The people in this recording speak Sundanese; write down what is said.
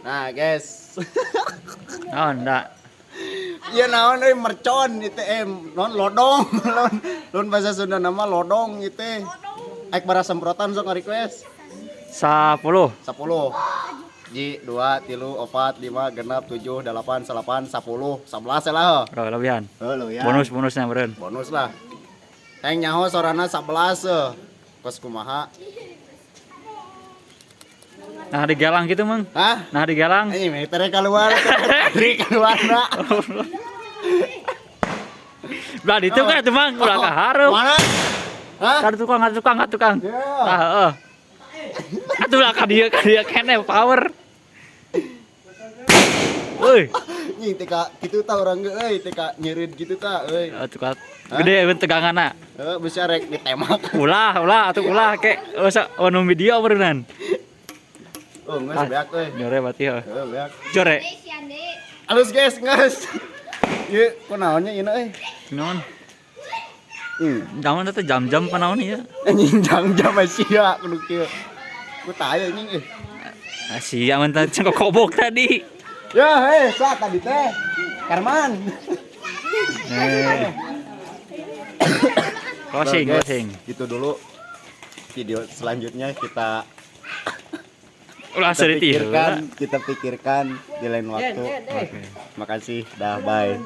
Nah, guys. Naon da? Iya, naon euy, mercon itu, non lodong, lon lon bahasa Sunda nama lodong itu. Ek bara semprotan, sok request. 10. 10. Ji, 2, 3, 4, 5, 6, 7, 8, 9, 10, 11 lah. Oh, lebihan. Oh, ya. Bonus bonusnya meureun. Bonus lah. Yang nyaho sorana 11 eh. Kos kumaha? Nah, digalang gitu, Mang. Hah? Nah, digalang. Ini meternya keluar, dari keluar nak. Belah itu kan tuh, Mang, ulah ka hareup. Mana? Hah? Ka tukang, ka tukang, ka tukang. Ya. Tah, heeh. Atuh lah ka dieu keneh power. Woi, Nying teka gitu ta urang ge euy, teka nyerid gitu ta euy. Atuh ka gede euy teganganna. Heeh, bisa rek ditembak. Ulah, ulah atuh ulah ke usah ono video berenang. Oh, geus beak euy. Jore berarti heuh. Heeh, beak. Jore. Alus guys, geus. Ieu kunaonnya ieu euy? Naon? Naon teh jam-jam panaon ieu? Anjing jam-jam sia kudu kieu. Ku taya anjing euy. Ah, sia mun teh cengkok kobok tadi. Ya, hei, sa tadi teh. Karman. Eh. Closing, Guys, closing. gitu dulu video selanjutnya kita Ulah kita serius. pikirkan, kita pikirkan di lain waktu. Oke. Makasih, dah, bye.